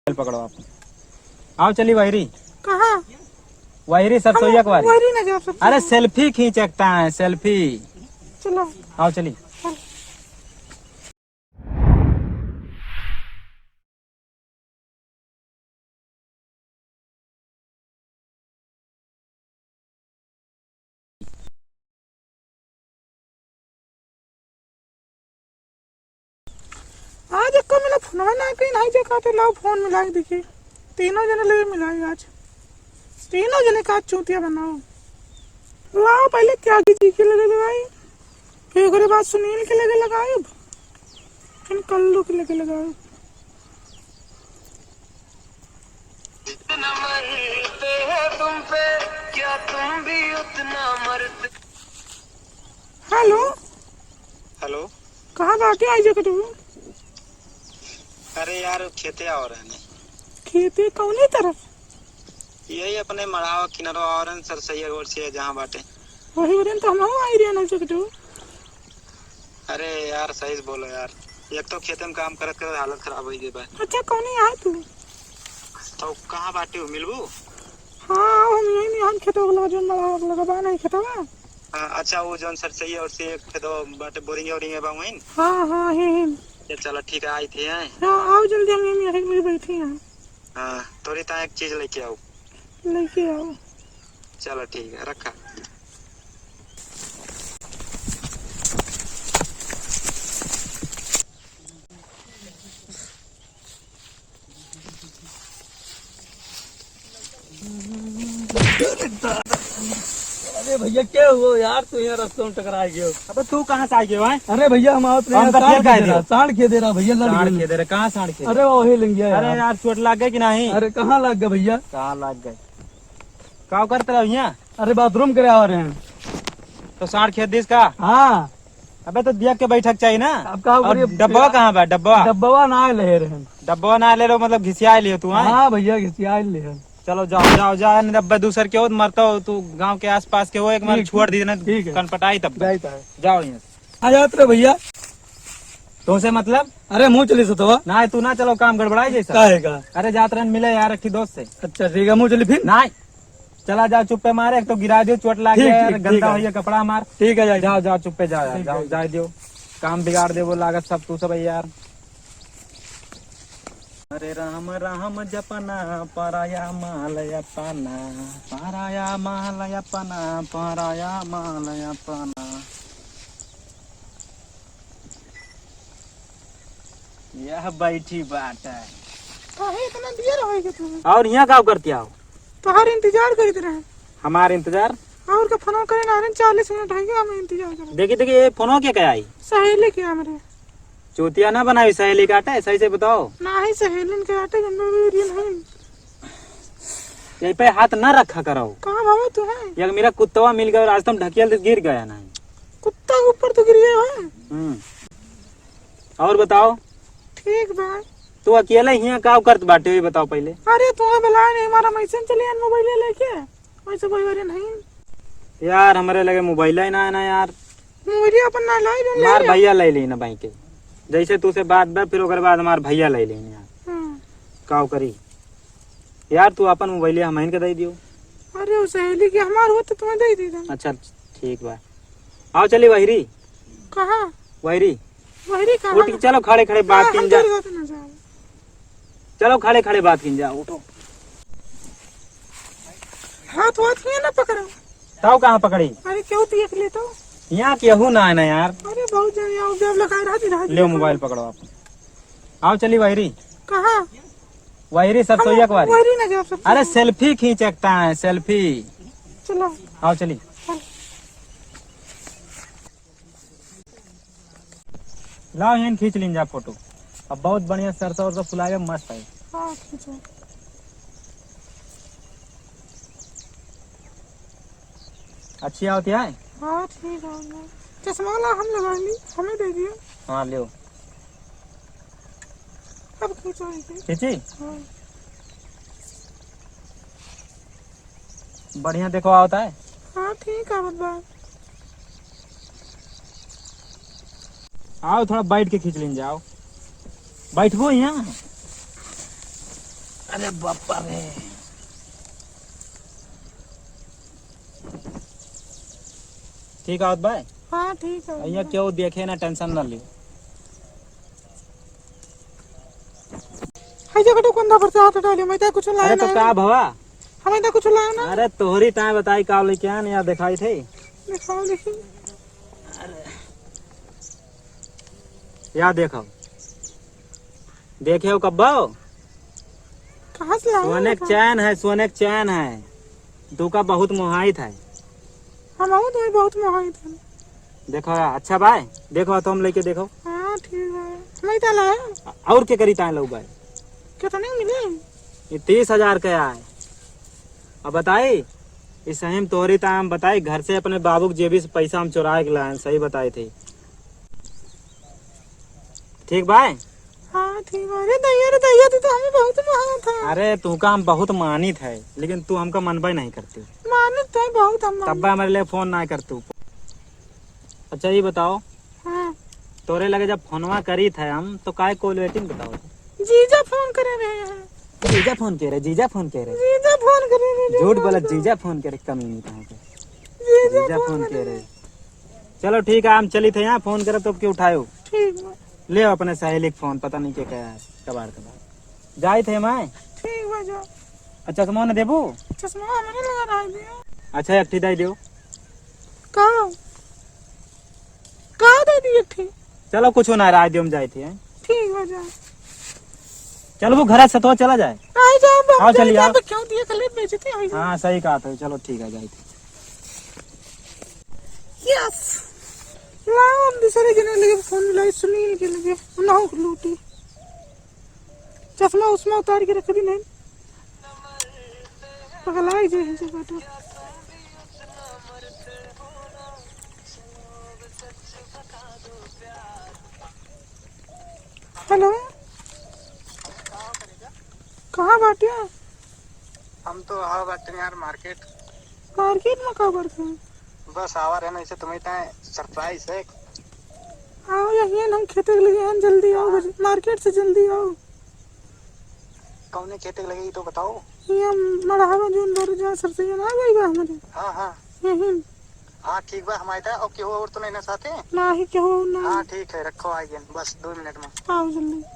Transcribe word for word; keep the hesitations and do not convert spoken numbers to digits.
पकड़ो आप। आओ चली वहरी। कहाँ? वहरी सरसोईया हम कुवारी। वहरी ना जाब सरसोईया। अरे सेल्फी खींचकता है, सेल्फी। चलो। आओ चली। चल। आज एको मिला फोनवा ना कहीं नहीं देखा तो लाओ फोन मिला के देखी। तीनों जने लगे मिलाई आज। तीनों जने का चूतिया बनाओ। लाओ पहले त्यागी जी के लगे लगाई, फिर ओकरे बाद सुनील के लगे लगाई, फिर कल्लू के लगे लगाई। जितना मरते हैं तुम पे, क्या तुम भी उतना मरते। हेलो। हेलो। कहाँ बाटे आई जगह तू? अरे यार, खेते आओ रहने। खेते कौनी तरफ? यही अपने मड़ावा किनारो आओ रहने, सरसैया रोड से जहाँ बाटे। वही ओरियन तो हम आई रहने जगह तू। अरे यार, सही से बोलो यार, एक तो खेते में काम करत करत हालत खराब हो गई बा। अच्छा, कौनी आए तू? तो कहाँ बाटे हो, मिलबू? हाँ, हम यही में हम खेतवा लगा, जोन बड़ा लगा बा नहीं खेतवा। हाँ, अच्छा, वो जोन सरसैया और से एक खेतवा बाटे, बोरिंग ओरिंग बा वहीं। हाँ, हाँ, हे, हे। ये चलो, ठीक है, आई थे हैं। हाँ, आओ जल्दी, हम यही में बैठे हैं। हाँ, तोरी ता एक चीज लेके आओ। लेके आओ। चलो ठीक है, रखा। अरे भैया, क्या हुआ यार, तू यहाँ रस्ते में टकरा गयो? अबे तू कहाँ से आ गयो है? अरे भैया, हम आवत रहे हम हैं, तो साँड़ खेल का खेदे रहा, दियो। साँड़ खेदे रहा भैया, लड़ साँड़ गए। खेदे रहे, कहाँ साँड़ खेदे? अरे वही लंगिया अरे यार। यार, चोट लाग गए कि नहीं? अरे कहाँ लाग गए भैया? कहाँ लाग गए? का करत रहे भैया? अरे बाथरूम करे आ रहे हैं। तो साँड़ खेद दिस का? हाँ। अबे तो देख के बैठक चाहिए ना। अब का और करिए? डब्बा कहाँ बा? डब्बा? डब्बा ना ले रहे हैं। डब्बा ना ले रहो, मतलब घिसिया लियो तू, हाँ? हाँ भैया, घिसिया ले हैं। चलो जाओ, जाओ, जाओ, नहीं डब्बा दूसर के हो, मरता हो तू, गाँव के आसपास के हो, एक मार ठीक, छोड़ दी ना, ठीक है। कनपटाई तब। जाई तो है। जाओ यहाँ से। आ जात रे भैया। तो से मतलब? अरे मुँह चली सतवा। ना, तू ना चलो, काम गड़बड़ाई जैसा। काहे का? अरे जात रहन मिले यार, एक ठे दोस्त से। अच्छा ठीक है, मुँह चली फिर। नहीं, चला जाओ चुप्पे मारे, एक तो गिरा दियो, चोट लाग ठीक, गया यार, ठीक, गंदा ठीक है। हो गया कपड़ा मार। ठीक है, जाइए। जाओ, जाओ चुप्पे जाओ यार, ठीक, जाओ, ठीक। जाए दियो, काम बिगाड़ देबो लागत सब तू सब यार। हरे राम राम जपना, पराया माल अपना, पराया माल अपना, पराया माल अपना। यह बैठी बाटे। काहे इतना देर होइ गया तुम्हें? और यहाँ का करती आओ? तोहार इंतजार करित रहे। हमार इंतजार? और का फोन करे ना रे, चालीस मिनट होइ गया, हम इंतजार करत। देखी, देखी, ये फोनो के क्या आई? सहेली के हमरे। चूतिया ना बनाई सहेली काटे, सही से बताओ। नाही, सहेलिन के आटे गंदा भी रियल है। यही पे हाथ ना रखा करो। कहाँ बाबा तू है? एक मेरा कुत्तवा मिल गया, रास्ता में ढकेल दे, गिर गया ना। कुत्ता के ऊपर तो गिर गया है। हम्म। और बताओ। ठीक बा। तू अकेले हियाँ का करत बाटे, ये बताओ पहले। अरे तू बुलाए नहीं, हमारा मैसेज चले यार मोबाइल लेके, वैसे कोई बारे नहीं। यार हमरे लगे मोबाइल ही ना है ना यार। मोबाइल अपन ना लाई, जो ले मार ले। भैया ले ली ना बाई के, जैसे तू से बात बा, फिर ओकर बाद हमार भैया ले ली यार। हाँ। का करी यार, तू अपन मोबाइल हमहिन के दे दियो। अरे वो सहेली के हमार हो तो तुम्हें दे दी। अच्छा ठीक बा, आओ चली वहरी। कहाँ? वहरी। वहरी कहाँ? उठ के चलो, खड़े खड़े बात हाँ, कीन हम जा। तेरे साथ ना जाओ। चलो, खड़े खड़े बात कीन जा, उठो। हाथ वाथ हियाँ ना पकड़ो। ताऊ कहाँ पकड़ी? अरे, केहू देख ले तो। यहाँ केहू ना है ना यार। अरे, बहुत जन यहाँ उद्योग लगाए रहती, रहती। ले, मोबाइल पकड़ो आप। आओ, चली वहरी। कहाँ? वहरी सरसोईया कुवारी। वहरी ना जाओ, सरसोईया। अरे, सेल्फी खींचकता है, सेल्फी। चलो। आओ, चली। चल। लाओ, यहीं खींच लीन जा फोटो। अब बहुत बढ़िया सरसों उरसों फुला के मस्त है। हाँ, खींचो। अच्छी आवती है? हाँ, ठीक है। चश्मा वाला हम लगा ली, हमें दे दियो। हाँ, लियो। अब खींचो इसे। खींची? हाँ। बढ़िया देखो आवता है। हाँ, ठीक आवत बा। आओ, थोड़ा बैठ के खींच लीन जाओ। बैठबो यहाँ। अरे बापा रे। ठीक आवत बाय? हाँ, ठीक है। भैया, केहू देखे ना, tension ना ली। हाय जगह तो कंधा पर से हाथ हटा लियो, मैं तो कुछ लाया अरे तो ना। का भवा? हमें तो कुछ लाया ना। अरे तोहरी ताए बताई का लेके आन या देखाई थे। दिखाओ, देखी। या देखो। देखे हो कब्बो? कहाँ से लाया सोने है के चैन है, सोने के चैन है। तू का बहुत मोहाइत है। हम बहुत, वही बहुत मोहाइत है। देखो, अच्छा बाय, देखो, तो हम लेके देखो। हाँ, ठीक है। मैं तो लाया। और के करी ताए लऊ बाय? कितने मिले? ये तीस हजार के आए। अब बताई, इस सही में तोहरी ताए हम बताई, घर से अपने बाबू के जेबी से पैसा हम चुराए के लाए, सही बताई थे। ठीक बाय? हाँ, ठीक बा। अरे दैया, रे दैया, तू तो हमें बहुत मानत है। अरे, तू का हम बहुत मानित है, लेकिन तू हमका मनबे नहीं करती। मानित तो है बहुत हम। तब हमारे लिए फोन ना करतू। अच्छा, ये बताओ, हाँ। तोरे लगे जब फोनवा करी थे हम, तो काहे call waiting बताओ? जीजा फोन करे रहे हैं। जीजा फोन करे, जीजा फोन करे। जीजा फोन करे रहे, झूठ बोलत, जीजा फोन करे, कमी नहीं कहाँ पे। जीजा जीजा फोन फोन करे करे। रहे। चलो ठीक है, हम चली थे यहाँ, फोन करब तो के उठायो। ठीक बा। ले अपने सहेली के फोन, पता नहीं के क्या है, कबाड़ कबाड़। जाई थे मैं। ठीक बा, जाओ। अच्छा, चश्मा न देबू? चश्मा हमरे लगा रह दियो। अच्छा, एक ठी दे दियो। का? का दे दी एक ठी? चलो, कुछ ना, रह दियो, हम जाई थे, हैं? ठीक बा, जाओ। चल, वो घर से तो चला जाए। आई जाओ, बाप, आओ, जाओ, चलिए, जाओ, आओ। तो क्यों दिए, कल बेचते आई जाओ। हाँ, सही कहा था, चलो, ठीक है, जाई थे। Yes। लाओ, हम दूसरे जने लगे फोन मिलाई, सुनील के लगे, ना हो लूटी। चश्मा उश्मा उतार के रख दी नहीं। पगलाई जे है जे बाटे। हेलो, कहाँ बाटे? हम तो आवा बाटे यार market। Market में का करते हैं? बस आवा रहे ना, इसे तुम्हें ताए surprise है। आओ, यहीं हम खेते के लगे हैं, जल्दी आओ, हाँ। Market से जल्दी आओ। कौने खेते के लगे, ये तो बताओ। ये हम मड़हावा जोन बार जा सरसैया ना गई बा हमारे। हाँ, हाँ। यहीं। हाँ, ठीक बा, हम आए था। और केहू और तो नहीं ना साथे? ना ही केहू ना। हाँ, ठीक है, रखो, आ गए, बस दो मिनट में। आओ जल्दी।